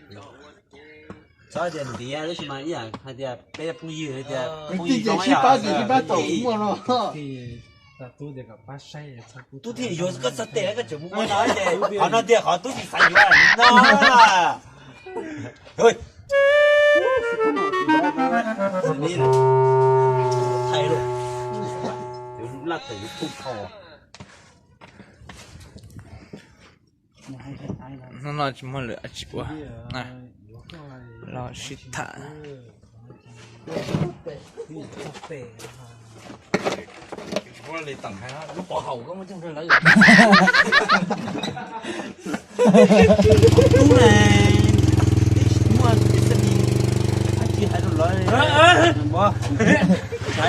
Txhob tias ntiav tab sis mas ib yam hais tias peb phooj ywg hais tias phooj ywg zoo sib pab, sib pab tau muaj no. Tub thiaj yuav koj txog tes koj tseem mus ua no ces qhov no tias qhov tub tsis xav yuav no. Thaij lub laj tawm yuav phooj tho. Hnub no tsis muaj lwm tsis ua na, los sib tham. Tub ne, muaj tsis hais rau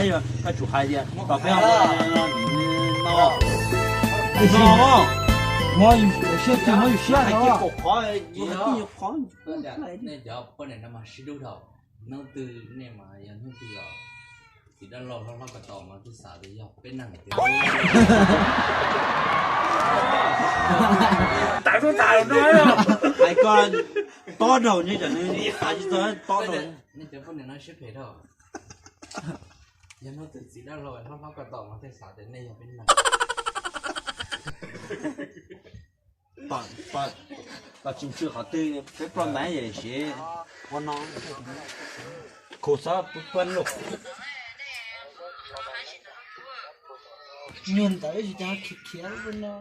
lawv, koj tsum hais tias kom peb no, no, muab yus siab, muab yus siab no. Nej cov poj niam no mas sib hlub dhau, hnub twg nej mas yog hnub twg los txiv dab laug hlob hlob ko taw mas twb xav tias yog peb neeg tiag. Hais koj tob dhau, nej cov neeg xav tsis tau tob dhau. Nej cov poj niam no siab phem dhau, yog hnub twg txiv dab laug hlob hlob ko taw mas twb xav tias nej yog peb neeg. Pom tsis ntsws qhov twg peb ploj ntais yam siv ua no. Khuv xov pub pab lauj. Niag ntawd tsis cov khiav khiav ua no,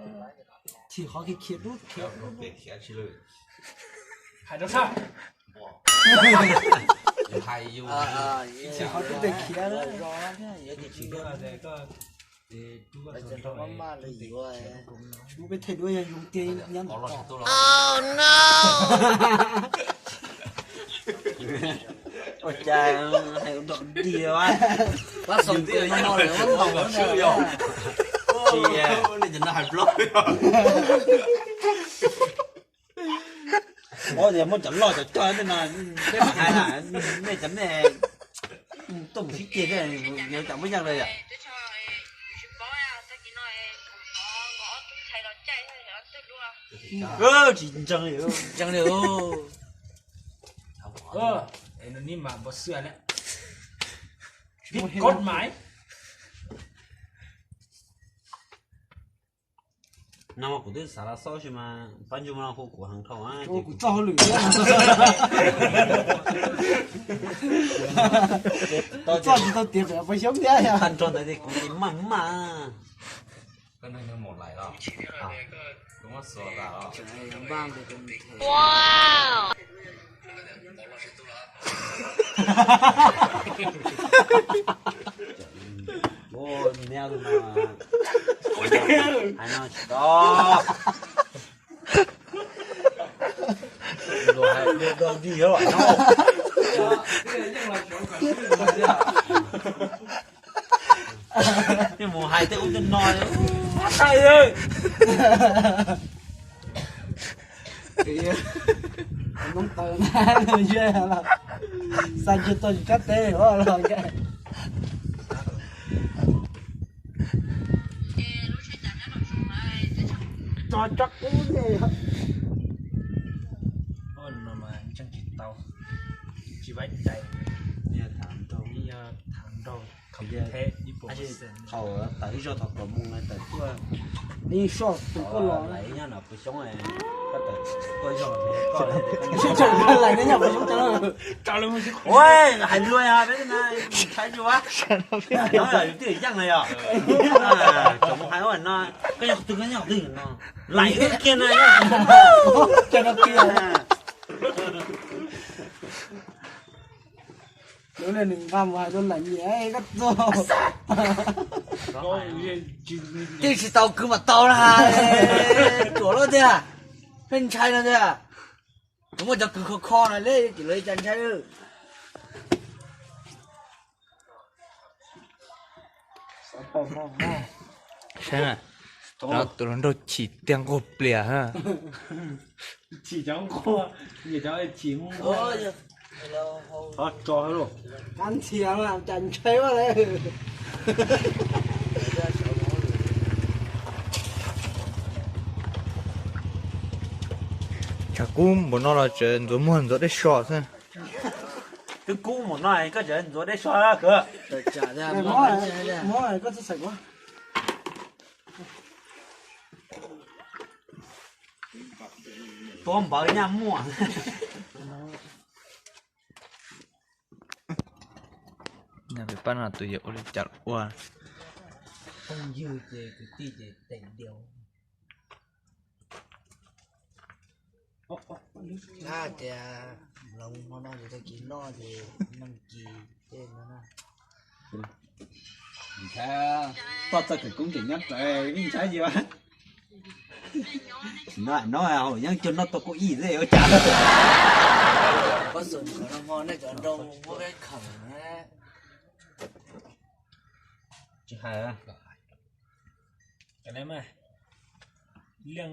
chim qhov khiav khiav rub khiav. Hais rau sab, chim qhov rub tes khiav. Muab peb thaij duab yog yus tiag nyob ntawm ko. Ua cas hais ua dog dig a. Pab xaus twb yog yog lawm, muab ntaus xwb yog. Tsis, nej cov no hais ploj. Ua tias muab cov loj cov cog tej no, peb mam hais na, nej cov nej tuaj mus sib ceg thiab, yog cas muaj yeej rau yom. Tsis ntseeg li, ntseeg li. Nws nim mam npau xwab lawm. Pib kod mais. No mas kuv twb xav los xauj sis mas pab ntsuj no hu kuv heev dhau ces kuv txoj hauj lwm thiab. Txoj tsis tau tiav pem pag xyoob thiab. Tag nrho ntawd ces kuv ces maj maj. Hais no tsis tau. Luag hais luag dog dig no. Mus hais tej ub tej no. Noob taw na, xav ntshe tau tsis kab teb los. Tso tsob kub ne. Ntseeg tsis tau, tsis vai cai. Yog tham nraug, thaum tawm ib zaug thaum kaum moos tawm tuaj, ib soj tus koj los lawm nyob no pw xyoob, koj tawm tuaj ib zaug, lais nyob pw xyoob. Ua hais lua yog peb ntshai zuj, no yog yus twb yeej na yog. Tseem mus hais ua no, koj nyob qhov twg, koj nyob qhov twg no, lais wb kiag na. Lub ne nws nqa mus hais rau nam nyiam koj txog. Twb tsis tau kwv mas tau na. Ruam loj tiag, pheej ntshai no tiag. Muaj cov kwv kho kho no li ces lawv cas ntshai. Saib na, tus hluas nraug chim tiag nquag plias. Chim cov nquag, chim, qab ntxhias cas ntshai ua li. Kub npaum no los tseem ntxuav muag ntxuav dej so xwb. Twb kub npaum no koj tseem ntxuav dej so kawg. Tuab npawv nyaj muaj. Pab no tus yawg ua li cas ua. Phooj ywg ces kwv tij ces teem diaus. Hais tias los hmo no ces tag kis noj ces neeg kis tej no na. Ntshai, toj txoj khawv koob tseem nyob rawv, yeej ntshai yus. Tsis noj, noj haus yeej cuag noj tau kauj ib xwb ua cas. Pab xum qhov no hmo nej cov nrau muab peb khawm na. Tsis hais. Liaj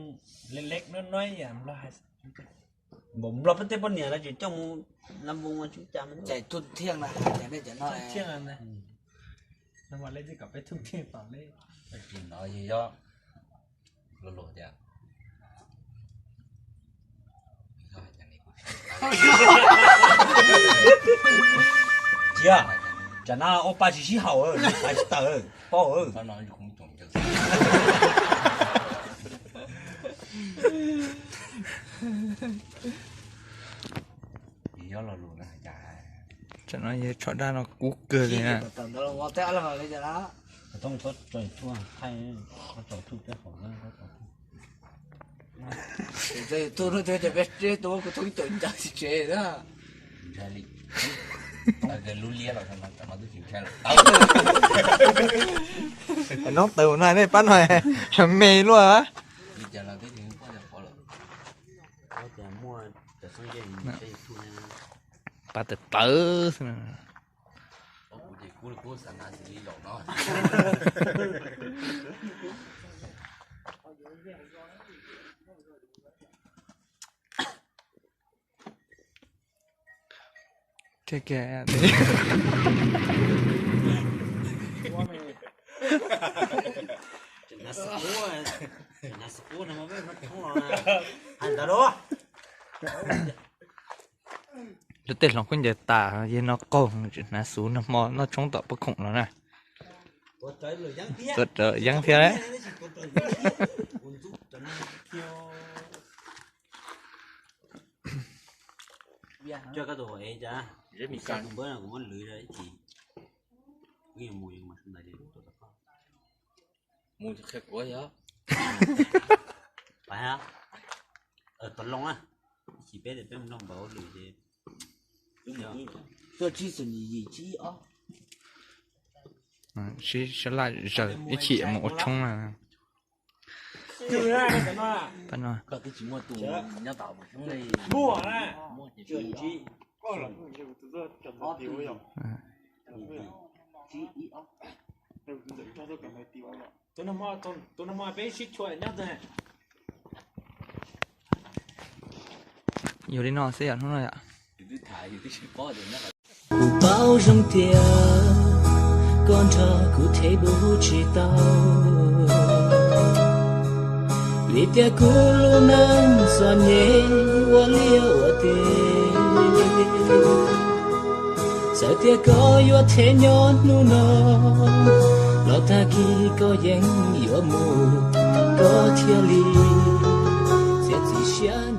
leg leg no no yam nplog hais. Npaum nplog peb tej poj niam lawv tseem coj mus lam voos ua tsub cas. Cais thub thiaj na, cais nej cov no thiaj na. Mas lej twb kom peb thub thiaj tom lej. Tsis no yog luag luag tias. Cia, tsam no ua pa tsis sib haum, hais tsis tawm, paub. Tsam no yog tshov dab no kub kawg li na. Noob taws no nej pab no me luaj. Pab tawv tawv xwb. Thiab kiag. Lub tej hloov khaub ncaws tas, yog no qaug, tseem hnav xuv nag hmo noj tshoob tom pob khoom los na. Tuav rawv yeeb thiab. Coj koj tus hauv es cas, tus npawb no kuv muab lwv rau ib chim, wb yuav mus yuav mas ntawd ces tuaj rau koj. Mus qhia kuv yog. Pais ha, tos loo na, ib chim peb tias peb mus noj npaum lwm ces tuaj tsib xus yim tsib ob. Sib sab laj zaws ib chim mus ua tshoob na. Pab no. Yog li no xwb yom, hnub no yom. Kuv paub zoo tias koj nrog kuv them kuv tsis tau, vim tias kuv lub neej txom nyem ua liaj ua teb. Txawm tias koj yuav them nyob hnub no, los tag kis koj yeej yuav mus, koj thiaj li txiav txim siab.